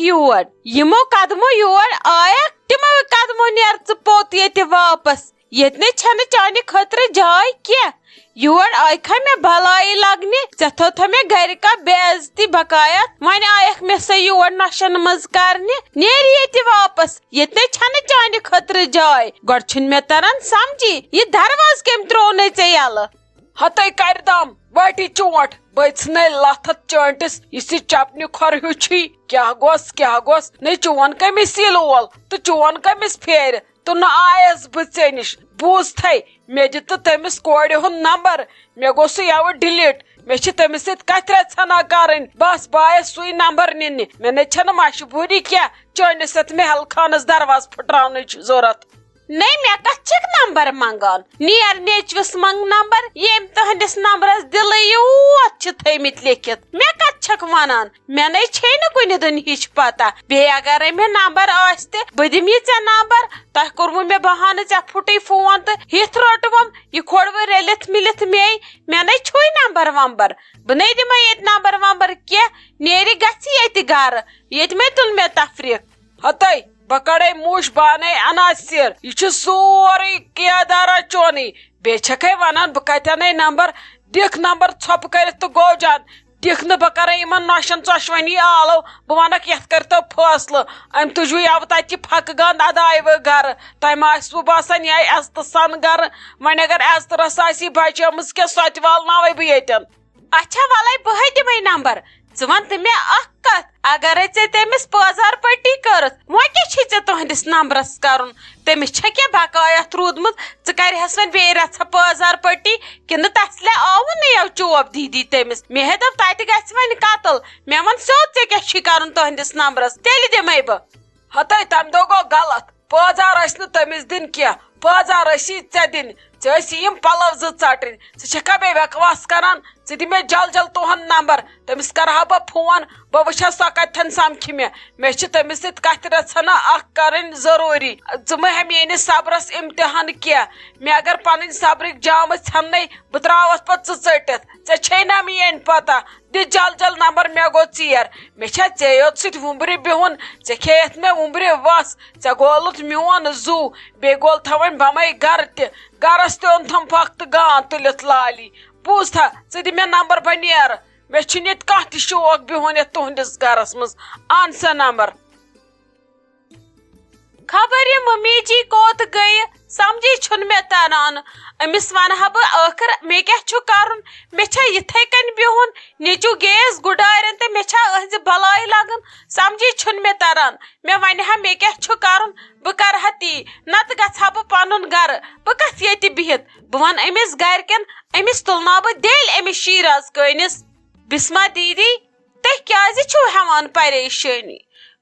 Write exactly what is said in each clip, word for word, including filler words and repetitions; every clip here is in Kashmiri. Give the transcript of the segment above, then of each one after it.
یور۔ یِمو قدمو یور آیکھ، تِمو قدمو نیر ژٕ پوٚت ییٚتہِ واپس۔ ییٚتہِ نے چھنہٕ چانہِ خٲطرٕ جاے کینٛہہ۔ یور آیکھا مےٚ بلایی لگنہِ، ژےٚ تھٲوتھا مےٚ گرِ کانٛہہ بے عزتی بقایت؟ وۄنۍ آیکھ مےٚ سۄ یور نۄشن منٛز کرنہِ، نیر ییٚتہِ واپس۔ ییٚتہِ نے چھنہٕ چانہِ خٲطرٕ جاے۔ گۄڈٕ چھُنہٕ مےٚ تران سمجھی، یہِ دروازٕ کٔمۍ ترٛوو نے ژےٚ یلہٕ؟ ہتے کرِ دم، واٹی چونٹ، بٔژھ نے لتھ اتھ چٲنٹِس، یُس یہِ چپنہِ کھۄر ہیوٗ چھی۔ کیٛاہ گوٚس، کیٛاہ گوٚس؟ نے چون کٔمِس ییٖلہٕ وول تہٕ چون کٔمِس پھیرِ؟ تہٕ نہ آیس بہٕ ژےٚ نِش۔ بوٗزتھے، مےٚ دِ تہٕ تٔمِس کورِ ہُنٛد نمبر، مےٚ گوٚو سُہ یوٕ ڈِلیٖٹ۔ مےٚ چھِ تٔمِس سۭتۍ کتھِ رژھنا کرٕنۍ۔ بس، بہٕ آیس سُے نمبر نِنہِ۔ مےٚ نے چھنہٕ مجبوٗری کینٛہہ چٲنِس یتھ محل خانس دروازٕ پھٕٹراونٕچ ضروٗرت۔ نے، مےٚ کتھ چھکھ نمبر منگان؟ نیر نیچوِس منگ نمبر، ییٚمۍ تہنٛدِس نمبرس دِلٕے یوت چھِ تھٲومٕتۍ لیکھِتھ۔ مےٚ کتھ چھکھ ونان؟ مےٚ نے چھے نہٕ کُنہِ دُنہِچ پتہ۔ بیٚیہِ اگرے مےٚ نمبر آسہِ تہِ، بہٕ دِمہٕ یہِ ژےٚ نمبر۔ تۄہہِ کوٚروٕ مےٚ بہانہٕ ژےٚ پھُٹُے فون تہٕ ہِتھ روٚٹوم۔ یہِ کھوڑوٕ رٔلِتھ مِلِتھ مے۔ مےٚ نے چھُے نمبر ومبر۔ بہٕ نے دِمے ییٚتہِ نمبر ومبر کینٛہہ۔ نیرِ گژھِ ییٚتہِ گرٕ۔ ییٚتہِ مے تُل مےٚ تفریٖق۔ ہتے، بہٕ کڑے موٗش بانے عناصر۔ یہِ چھُ سورُے کیدارا چونٕے۔ بیٚیہِ چھکھے ونان بہٕ کتہِ انَے نمبر؟ دِکھ نمبر ژھۄپہٕ کٔرِتھ تہٕ گوٚو جان۔ دِکھ نہٕ، بہٕ کرے یِمن نۄشن ژۄشوٕنی آلو۔ بہٕ ونکھ یتھ کٔرتو فٲصلہٕ۔ أمۍ تُجوٕ یوٕ تتہِ پھکہٕ گنٛد ادایوٕ گرٕ۔ تۄہہِ ما آسِوٕ باسان یہِ آیہِ عزتہٕ سان گرٕ؟ وۄنۍ اگر عزتہٕ رژھ آسی بچٲمٕژ کینٛہہ، سۄ تہِ والناوے بہٕ ییٚتٮ۪ن۔ اچھا، ولے بہے دِمے نمبر۔ ژٕ ون تہٕ مےٚ اکھ کتھ، اگرے ژےٚ تٔمِس پٲزار پٹی کٔرٕتھ، وۄنۍ کیٛاہ چھے ژےٚ تُہنٛدِس نمبرس کرُن؟ تٔمِس چھےٚ کینٛہہ بقایت روٗدمُت؟ ژٕ کرِہس وۄنۍ بیٚیہِ رژھا پٲزار پٹی، کِنہٕ تسلے آوُن نہٕ یَو چوب دی دی تٔمِس؟ مےٚ ہے دوٚپ تتہِ گژھِ وۄنۍ قتل۔ مےٚ ون سیوٚد، ژےٚ کیٛاہ چھُے کرُن تُہنٛدِس نمبرس؟ تیٚلہِ دِمے بہٕ۔ ہتے، تمہِ دۄہ گوٚو غلط۔ پٲزار ٲسۍ نہٕ تٔمِس دِنۍ کینٛہہ، پٲزار ٲسی ژےٚ دِنۍ۔ ژےٚ ٲسی یِم پلو زٕ ژٹٕنۍ۔ ژٕ چھکھا بیٚیہِ بکواس کران؟ ژٕ دِ مےٚ جل جل تُہُنٛد نمبر، تٔمِس کرٕ ہا بہٕ فون، بہٕ وٕچھٕ ہا سۄ کتٮ۪ن سمکھِ مےٚ۔ مےٚ چھِ تٔمِس سۭتۍ کتھِ رژھنا اکھ کرٕنۍ ضروٗری۔ ژٕ مہٕ ہےٚ میٲنِس صبرس امتحان کینٛہہ۔ مےٚ اگر پنٕنۍ صبرٕکۍ جامہٕ ژھٮ۪ننے، بہٕ تراوتھ پتہٕ ژٕ ژٔٹِتھ۔ ژےٚ چھے نا میٲنۍ پتہ؟ دِ جل جل نمبر، مےٚ گوٚو ژیر۔ مےٚ چھا ژے یوت سۭتۍ وُمبرِ بِہُن؟ ژےٚ کھیٚیَتھ مےٚ وُمبرِ وَس، ژےٚ گولُتھ میون زُو، بیٚیہِ گولتھا وۄنۍ بمے گرٕ تہِ۔ گرس تہِ اوٚنتھم پھکھ تہٕ گان تُلِتھ لالی۔ بوٗزتھا، ژٕ دِ مےٚ نمبر، بہٕ نیرٕ۔ مےٚ چھُنہٕ ییٚتہِ کانٛہہ تہِ شوق بِہُن یتھ تُہنٛدِس گرس منٛز۔ اَن سا نمبر۔ خبر یہِ ممی جی کوٚت گٔیہِ، سمجھے چھُنہٕ مےٚ تران۔ أمِس ونہٕ ہا بہٕ ٲخٕر مےٚ کیٛاہ چھُ کرُن؟ مےٚ چھا یِتھے کٔنۍ بِہُن؟ نیٚچوٗ گیس گُڈارٮ۪ن تہٕ مےٚ چھا أہنٛزِ بلایہِ لگان؟ سمجھے چھُنہٕ مےٚ تران۔ مےٚ ونہِ ہا مےٚ کیٛاہ چھُ کرُن؟ بہٕ کرٕ ہا تی، نتہٕ گژھٕ ہا بہٕ پنُن گرٕ۔ بہٕ کتھ ییٚتہِ بِہِتھ؟ بہٕ ونہٕ أمِس گرِکٮ۪ن، أمِس تُلناو بہٕ دٮ۪لۍ أمِس شیٖراز کٲنِس۔ بسمہ دیدی، تُہۍ کیٛازِ چھِو ہٮ۪وان پریشٲنی؟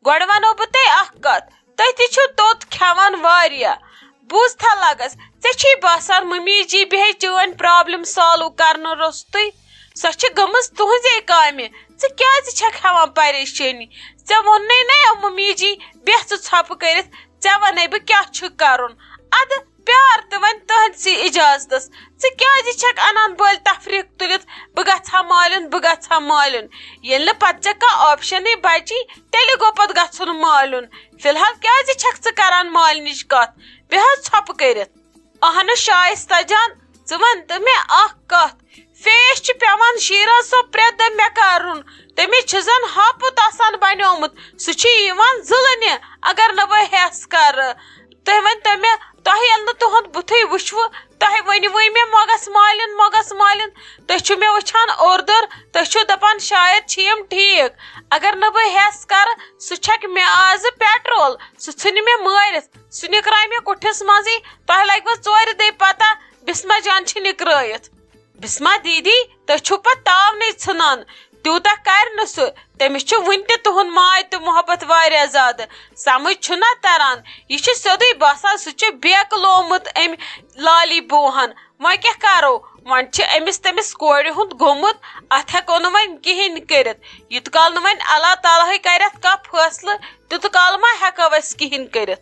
گۄڈٕ وَنو بہٕ تۄہہِ اَکھ کَتھ، تُہۍ تہِ چھِو توٚت کھٮ۪وان واریاہ۔ بوٗزتھا لگس، ژےٚ چھُے باسان ممی جی بیٚہہِ چٲنۍ problem solve کرنہٕ روٚستُے؟ سۄ چھِ گٔمٕژ تُہنٛزے کامہِ۔ ژٕ کیٛازِ چھکھ ہٮ۪وان پریشٲنی؟ ژےٚ ووٚننَے نہ ممی جی، بیٚہہ ژٕ ژھۄپہٕ کٔرِتھ، ژےٚ وَنے بہٕ کیٛاہ چھُ کرُن۔ اَدٕ پیار تہٕ وۄنۍ تُہنٛدسٕے اجازتس۔ ژٕ کیٛازِ چھکھ انان بٔلۍ تفریٖق تُلِتھ؟ بہٕ گژھٕ ہا مالیُن، بہٕ گژھٕ ہا مالیُن۔ ییٚلہِ نہٕ پتہٕ ژےٚ کانٛہہ optionٕے بچی، تیٚلہِ گوٚو پتہٕ گژھُن مالیُن۔ فی الحال کیٛازِ چھکھ ژٕ کران مالنِچ کتھ؟ بیٚہہ حظ ژھۄپہٕ کٔرِتھ۔ اہنُو شایستہ جان، ژٕ وَن تہٕ مےٚ اکھ کتھ۔ Face چھُ پٮ۪وان شیٖراز صٲب پرٛٮ۪تھ دۄہ مےٚ کرُن۔ تٔمِس چھُ زن ہاپُت آسان بنیومُت۔ سُہ چھُ یِوان زٕلنہِ، اگر نہٕ بہٕ ہٮ۪س کرٕ۔ تُہۍ ؤنۍ تو مےٚ، تۄہہِ ییٚلہِ نہٕ تُہُنٛد بُتھُے وٕچھوٕ، تۄہہِ ؤنِوٕے مےٚ مۄگس مالِن، مۄگس مالِن۔ تُہۍ چھِو مےٚ وٕچھان اوٚردُر، تُہۍ چھِو دپان شاید چھِ یِم ٹھیٖک۔ اگر نہٕ بہٕ ہٮ۪س کرٕ، سُہ چھکہِ مےٚ آزٕ petrol، سُہ ژھٕنہِ مےٚ مٲرِتھ، سُہ نِکرایہِ مےٚ کُٹھِس منٛزٕے۔ تۄہہِ لگوٕ ژورِ دۄہہِ پتہ، بسمہ جان چھِ نِکرٲیِتھ۔ بسمہ دیدی، تُہۍ چھِو پتہٕ تاونٕے ژھٕنان، تیوٗتاہ کرِ نہٕ سُہ۔ تٔمِس چھُ وُنہِ تہِ تُہُنٛد ماے تہٕ محبت واریاہ زیادٕ۔ سمجھ چھُنہ تران، یہِ چھُ سیوٚدُے باسان سُہ چھُ بیکہٕ لومُت أمۍ لالی بوٗہن۔ وۄنۍ کیٛاہ کرو؟ وۄنۍ چھُ أمِس تٔمِس کورِ ہُنٛد گوٚمُت، اتھ ہٮ۪کو نہٕ وۄنۍ کِہیٖنۍ کٔرِتھ۔ یوٗت کال نہٕ وۄنۍ اللہ تعالیٰ ہٕے کرِ اتھ کانٛہہ فٲصلہٕ، تیوٗت کال ما ہٮ۪کو أسۍ کِہیٖنۍ کٔرِتھ؟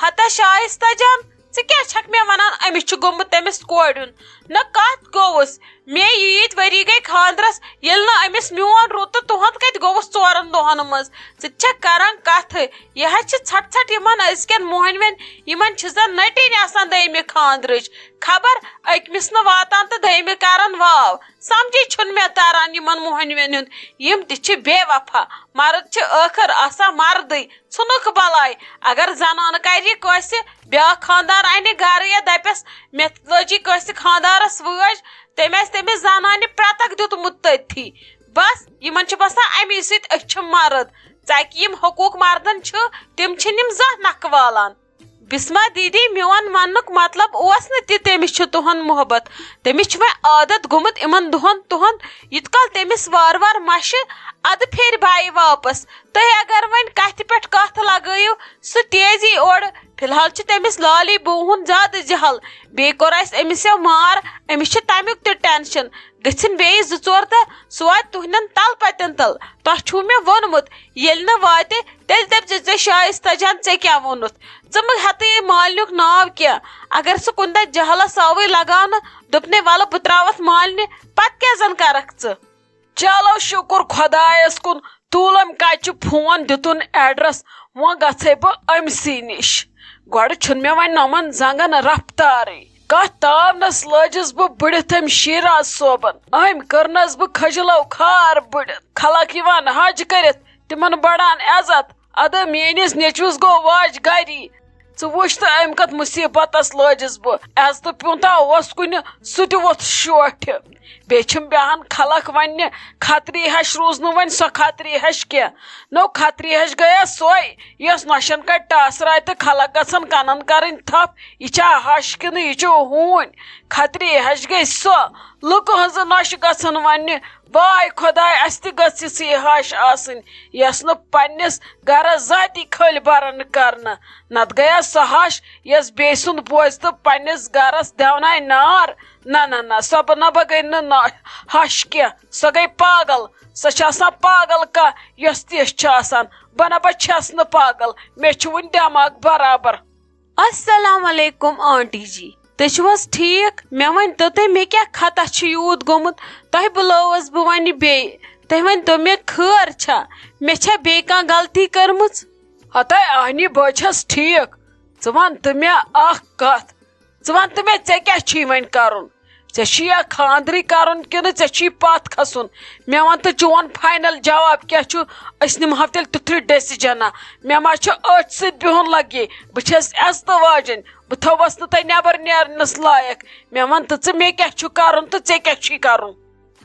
ہتا شایستہ جان، ژٕ کیٛاہ چھکھ مےٚ ونان؟ أمِس چھُ گوٚمُت تٔمِس کورِ ہُنٛد۔ نہ، کتھ گوٚوُس؟ مےٚ ییٖتۍ ؤری گٔے خاندرس، ییٚلہِ نہٕ أمِس میون روٗد تہٕ تُہُنٛد کتہِ گوٚوُس ژورن دۄہن منٛز؟ ژٕ تہِ چھکھ کران کتھٕ۔ یہِ حظ چھِ ژھٹھ ژھٹھ یِمن أزکٮ۪ن موہنوٮ۪ن، یِمن چھِ زن نٔٹِنۍ آسان دوٚیمہِ خاندرٕچ۔ خبر أکمِس نہٕ واتان تہٕ دوٚیمہِ کران واو۔ سمجھے چھُنہٕ مےٚ تران یِمن موہنوٮ۪ن ہُنٛد۔ یِم تہِ چھِ بے وفا۔ مرد چھِ ٲخٕر آسان مردٕے۔ ژھٕنُکھ بلاے۔ اگر زنان کرِ یہِ کٲنٛسہِ بیاکھ خاندار انہِ گرٕ یا دپٮ۪س، مےٚ لٲجی کٲنٛسہِ خاندارس وٲج، تٔمۍ آسہِ تٔمِس زنانہِ پرتکھ دیُتمُت تٔتھی۔ بس، یِمن چھُ باسان امی سۭتۍ أسۍ چھِ مرد۔ ژکہِ یِم حقوق مردن چھِ، تِم چھِنہٕ یِم زانٛہہ نکھٕ والان۔ بسمہ دیدی، میون وننُک مطلب اوس نہٕ تہِ تٔمِس چھُ تُہُنٛد محبت، تٔمِس چھُ وۄنۍ عادت گوٚمُت یِمن دۄہن تُہُنٛد۔ یُت کال تٔمِس وارٕ وارٕ مشہِ، ادٕ پھیرِ بایہِ واپس۔ تُہۍ اگر وۄنۍ کتھِ پٮ۪ٹھ کتھ لگٲیِو، سُہ تیزی اورٕ۔ فی الحال چھِ تٔمِس لالی بوٗ ہُنٛد زیادٕ جہل۔ بیٚیہِ کوٚر اَسہِ أمِس یَو مار، أمِس چھِ تَمیُک تہِ ٹینشن۔ گٔژھِنۍ بیٚیہِ زٕ ژور تہٕ سُہ واتہِ تُہنٛدٮ۪ن تلپتٮ۪ن تل۔ تۄہہِ چھُو مےٚ ووٚنمُت، ییٚلہِ نہٕ واتہِ، تیٚلہِ دٔپزِ ژےٚ شایستہ جان، ژےٚ کیٛاہ ووٚنُتھ؟ ژٕ مہٕ ہٮ۪تہٕ یہِ مالنیُک ناو کینٛہہ۔ اگر سُہ کُنہِ دۄہ جہلس آوٕے لگاونہٕ، دوٚپنَے، وَلہٕ بہٕ ترٛاوَتھ مالنہِ، پتہٕ کیٛاہ زن کرکھ ژٕ؟ چلو شُکُر خۄدایَس کُن، تُل أمۍ کَتہِ چھُ فون، دیُتُن ایڈرس، وۄنۍ گژھے بہٕ أمۍ سٕے نِش۔ گۄڈٕ چھُنہٕ مےٚ وۄنۍ نۄمَن زنٛگن رفتارٕے۔ کتھ تاونس لٲجِس بہٕ بٕڑِتھ أمۍ شیراز صٲبن۔ أمۍ کٔرنس بہٕ کھجلو کھار بٕڑِتھ۔ خلق یِوان حج کٔرِتھ، تِمن بڑان عزت۔ ادٕ میٲنِس نیٚچوِس گوٚو واج گری۔ ژٕ وٕچھ تہٕ أمۍ کتھ مُصیٖبتس لٲجِس بہٕ۔ عزتہٕ پیوٗنتاہ اوس کُنہِ، سُہ تہِ ووٚتھ شوٹھِ۔ بیٚیہِ چھِم بیٚہان خلق وننہِ، خطری ہش روٗز نہٕ وۄنۍ سۄ خطری ہش کینٛہہ۔ نو خطری ہش گٔیہ سۄے، یۄس نۄشن کَڑِ ٹاسراے تہٕ خلق گژھن کنن کرٕنۍ تھپھ، یہِ چھا ہش کِنہٕ یہِ چھُ ہوٗنۍ؟ خطری ہش گٔے سۄ، لُکہٕ ہٕنٛزٕ نۄشہِ گژھن وننہِ، واے خۄداے، اسہِ تہِ گٔژھ یِژھٕے ہش آسٕنۍ، یۄس نہٕ پننِس گرس ذاتی کھٔلۍ برن کرنہٕ۔ نتہٕ گٔیہ سۄ ہش، یۄس بیٚیہِ سُنٛد بوزِ تہٕ پننِس گرس دٮ۪ونایہِ نار۔ نہ، نہ، نہ، سۄ بہٕ نہ، بہٕ گٔے نہٕ نہ ہش کینٛہہ، سۄ گٔے پاگل۔ سۄ چھِ آسان پاگل کانٛہہ، یۄس تِژھ چھِ آسان۔ بہٕ نہ، بہٕ چھَس نہٕ پاگل، مےٚ چھُ وُنہِ دٮ۪ماغ برابر۔ السلام علیکم آنٹی جی، تُہۍ چھِو حظ ٹھیٖک؟ مےٚ ؤنۍ تو تُہۍ، مےٚ کیٛاہ خطا چھُ یوٗت گوٚمُت؟ تۄہہِ بُلٲوٕس بہٕ وۄنۍ بیٚیہِ۔ تُہۍ ؤنۍ تو مےٚ، خٲر چھا؟ مےٚ چھا بیٚیہِ کانٛہہ غلطی کٔرمٕژ؟ ہتے آہنی، بہٕ چھَس ٹھیٖک۔ ژٕ وَن تہٕ مےٚ اَکھ کَتھ۔ ژٕ وَن تہٕ مےٚ، ژےٚ کیٛاہ چھُے وۄنۍ کَرُن؟ ژےٚ چھُیا خانٛدرٕے کَرُن کِنہٕ ژےٚ چھُے پَتھ کھَسُن؟ مےٚ وَن تہٕ، چون فاینل جواب کیٛاہ چھُ؟ أسۍ نِمہو تیٚلہِ تیُتھُے ڈیسیجنہ۔ مےٚ ما چھُ أتھۍ سۭتۍ بِہُن لگی؟ بہٕ چھَس عزتہٕ واجٮ۪ن، بہٕ تھوس نہٕ تۄہہِ نٮ۪بر نیرنس لایق۔ مےٚ وَن تہٕ ژٕ، مےٚ کیٛاہ چھُ کَرُن تہٕ ژےٚ کیٛاہ چھُے کَرُن؟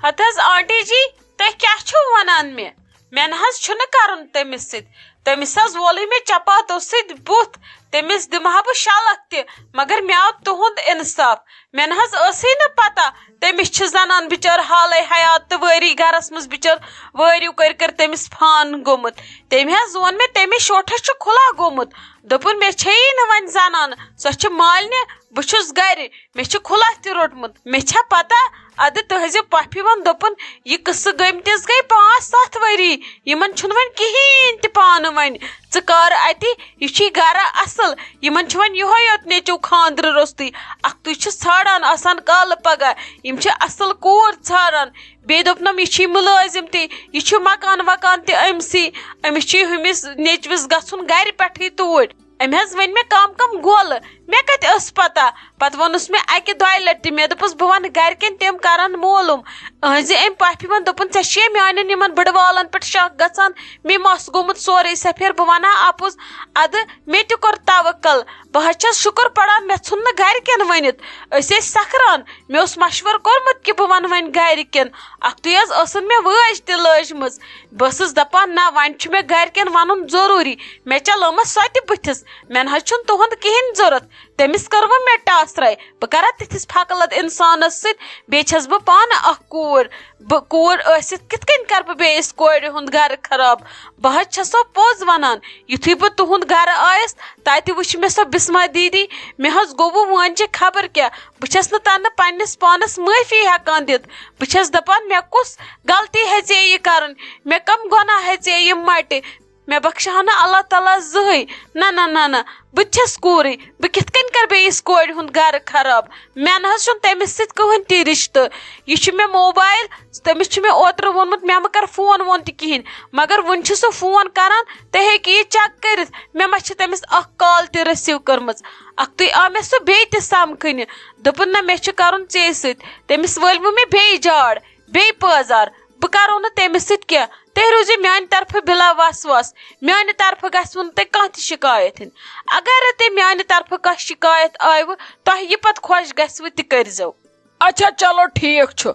ہتہٕ حظ آنٹی جی، تُہۍ کیٛاہ چھِو وَنان مےٚ؟ مےٚ نہ حظ چھُنہٕ کَرُن تٔمِس سۭتۍ۔ تٔمِس حظ وولُے مےٚ چپاتو سۭتۍ بُتھ۔ تٔمِس دِمہٕ ہا بہٕ شلکھ تہِ، مگر مےٚ آو تُہُنٛد اِنصاف۔ مےٚ نہ حظ ٲسٕے نہٕ پتہ، تٔمِس چھِ زنان بِچٲر حالے حیات تہٕ وٲری گرس منٛز بِچٲر وٲرِو کٔرۍ کٔرۍ تٔمِس فان گوٚمُت۔ تٔمۍ حظ ووٚن مےٚ، تٔمِس شوٹھس چھُ کھُلا گوٚمُت۔ دوٚپُن، مےٚ چھیی نہٕ وۄنۍ زنان، سۄ چھِ مالنہِ، بہٕ چھُس گرِ، مےٚ چھُ کھُلا تہِ روٚٹمُت۔ مےٚ چھا پتہ، ادٕ تُہنٛزِ پۄپھِ ووٚن، دوٚپُن، یہِ قصہٕ گٔمتِس گٔے پانٛژھ ستھ ؤری، یِمن چھُنہٕ وۄنۍ کِہیٖنۍ تہِ پانہٕ وۄنۍ۔ ژٕ کر اَتہِ، یہِ چھُے گرٕ اصل، یِمن چھُ وۄنۍ یِہوٚے یوت نیٚچو خانٛدرٕ روٚستُے۔ اکھتُے چھِ ژھانڈان آسان کالہٕ پگاہ، یِم چھِ اصل کوٗر ژھانڈان۔ بیٚیہِ دوٚپنم، یہِ چھُے مُلٲزِم تہِ، یہِ چھُ مکان وکان تہِ أمۍسٕے، أمِس چھُے ہُمِس نیٚچوِس گژھُن گرِ پٮ۪ٹھٕے توٗرۍ۔ أمۍ حظ ؤنۍ مےٚ کم کم گولہٕ، مےٚ کتہِ ٲس پتہ۔ پتہٕ ووٚنُس مےٚ اکہِ دۄیہِ لٹہِ تہِ، مےٚ دوٚپُس، بہٕ ونہٕ گرِکٮ۪ن، تِم کرن معلوم۔ أہنٛزِ أمۍ پۄپھِ ووٚن، دوٚپُن، ژےٚ چھُے میانٮ۪ن یِمن بٕڈٕ والن پٮ۪ٹھ شک گژھان، مےٚ مس گوٚمُت سورُے سفید، بہٕ ونہٕ ہا اپُز۔ ادٕ مےٚ تہِ کوٚر توکل، بہٕ حظ چھس شُکر پران، مےٚ ژھُن نہٕ گرِکٮ۪ن ؤنِتھ۔ أسۍ ٲسۍ سکھران، مےٚ اوس مشورٕ کوٚرمُت کہِ بہٕ ونہٕ وۄنۍ گرِکٮ۪ن۔ اکھتُے حظ ٲسٕن مےٚ وٲج تہِ لٲجمٕژ۔ بہٕ ٲسٕس دپان، نہ، وۄنۍ چھُ مےٚ گرِکٮ۪ن ونُن ضروٗری۔ مےٚ چلٲومس سۄ تہِ بٕتھِس۔ مےٚ نہ حظ چھُنہٕ تُہُنٛد کِہیٖنۍ ضوٚرتھ۔ تٔمِس کٔر وۄنۍ مےٚ ٹاسراے۔ بہٕ کرا تِتھِس پھکہٕ لد انسانس سۭتۍ؟ بیٚیہِ چھَس بہٕ پانہٕ اکھ کوٗر۔ بہٕ کوٗر ٲسِتھ کِتھ کٔنۍ کرٕ بہٕ بیٚیِس کورِ ہُنٛد گرٕ خراب؟ بہٕ حظ چھَسو پوٚز ونان۔ یُتھُے بہٕ تُہُنٛد گرٕ آیس، تتہِ وٕچھ مےٚ سۄ بسمہ دیدی۔ مےٚ حظ گوٚو وۄنۍ چہِ خبر کیٛاہ۔ بہٕ چھَس نہٕ تَنہٕ پننِس پانس معٲفی ہٮ۪کان دِتھ۔ بہٕ چھَس دپان، مےٚ کُس غلطی ہیٚژے یہِ کرٕنۍ؟ مےٚ کم گۄناہ ہیٚژے یِم مٹہِ؟ مےٚ بخشہِ ہا نہٕ اللہ تعالیٰ زٕہٕے۔ نہ، نہ، نہ، نہ، بہٕ تہِ چھَس کوٗرٕے، بہٕ کِتھ کٔنۍ کَرٕ بیٚیِس کورِ ہُنٛد گَرٕ خراب؟ مےٚ نہ حظ چھُنہٕ تٔمِس سۭتۍ کٕہٕنۍ تہِ رِشتہٕ۔ یہِ چھُ مےٚ موبایل، تٔمِس چھُ مےٚ اوترٕ ووٚنمُت، مےٚ مہٕ کَر فون وون تہِ کِہیٖنۍ، مگر وٕنہِ چھُ سُہ فون کَران، تُہۍ ہیٚکِو یہِ چیک کٔرِتھ، مےٚ ما چھِ تٔمِس اَکھ کال تہِ رٔسیٖو کٔرمٕژ۔ اَکھتُے آو مےٚ سُہ بیٚیہِ تہِ سَمکھٕنہِ، دوٚپُن، نہ، مےٚ چھُ کَرُن ژے سۭتۍ۔ تٔمِس وٲلۍ وٕ مےٚ بیٚیہِ جاڑ، بیٚیہِ پٲزار۔ بہٕ کَرو نہٕ تٔمِس سۭتۍ کینٛہہ۔ تُہۍ روٗزِو میٛانہِ طرفہٕ بِلا وسواس۔ میٛانہِ طرفہٕ گژھِوٕ نہٕ تۄہہِ کانٛہہ تہِ شِکایت یِنۍ۔ اگر نہٕ تۄہہِ میٛانہِ طرفہٕ کانٛہہ شِکایت آیوٕ، تۄہہِ یہِ پَتہٕ خۄش گژھِوٕ، تہِ کٔرۍزیو۔ اچھا، چلو، ٹھیٖک چھُ۔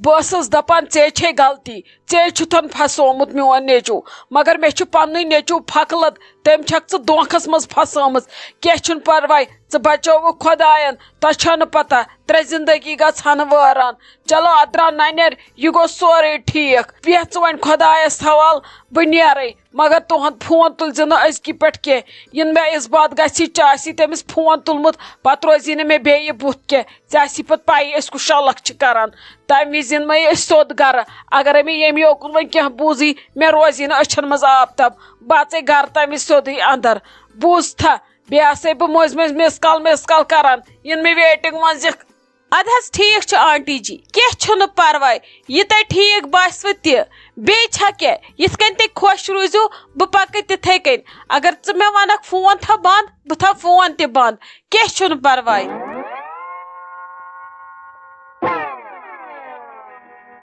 بہٕ ٲسٕس دَپان، ژےٚ چھے غلطی، ژےٚ چھُتھن پھسومُت میون نیٚچوٗ، مگر مےٚ چھُ پننُے نیٚچوٗ پھکلت، تٔمۍ چھکھ ژٕ دھوکھس منٛز پھسٲمٕژ۔ کینٛہہ چھُنہٕ پرواے، ژٕ بچووُکھ خۄداین، تۄہہِ چھو نہٕ پتہ، ترٛےٚ زندگی گژھٕ ہن وٲران۔ چلو، ادرا ننٮ۪ر، یہِ گوٚو سورُے ٹھیٖک۔ بیٚہہ ژٕ وۄنۍ خۄدایس حوال، بہٕ نیرے۔ مگر تُہُنٛد فون تُلزِ نہٕ أزکی پٮ۪ٹھ کینٛہہ۔ یِنہٕ مےٚ اِس بات گژھِ، ژےٚ آسی تٔمِس فون تُلمُت، پتہٕ روزی نہٕ مےٚ بیٚیہِ بُتھ کینٛہہ۔ ژےٚ آسی پتہٕ پَیی أسۍ کُس شلکھ چھِ کران۔ تَمہِ وِزِ یِنہٕ مےٚ یہِ أسۍ سیوٚد گرٕ۔ اگرے مےٚ ییٚمہِ یوکُن وۄنۍ کینٛہہ بوٗزٕے، مےٚ روزی نہٕ أچھن منٛز آب تب۔ بہٕ اژے گرٕ تَمہِ وِزِ سیوٚدُے اندر۔ بوٗزتھا؟ بیٚیہِ آسے بہٕ مٔنٛزۍ مٔنٛزۍ مِس کال، مِس کال کران۔ یِنہٕ مےٚ ویٹنگ منٛز یِکھ۔ اَدٕ حظ، ٹھیٖک چھُ آنٹی جی، کینٛہہ چھُنہٕ پرواے، یہِ تۄہہِ ٹھیٖک باسِوٕ تہِ۔ بیٚیہِ چھا کینٛہہ؟ یِتھ کٔنۍ تُہۍ خۄش روٗزِو، بہٕ پَکہٕ تِتھَے کٔنۍ۔ اگر ژٕ مےٚ وَنَکھ فون تھاو بنٛد، بہٕ تھاوٕ فون تہِ بنٛد، کینٛہہ چھُنہٕ پرواے۔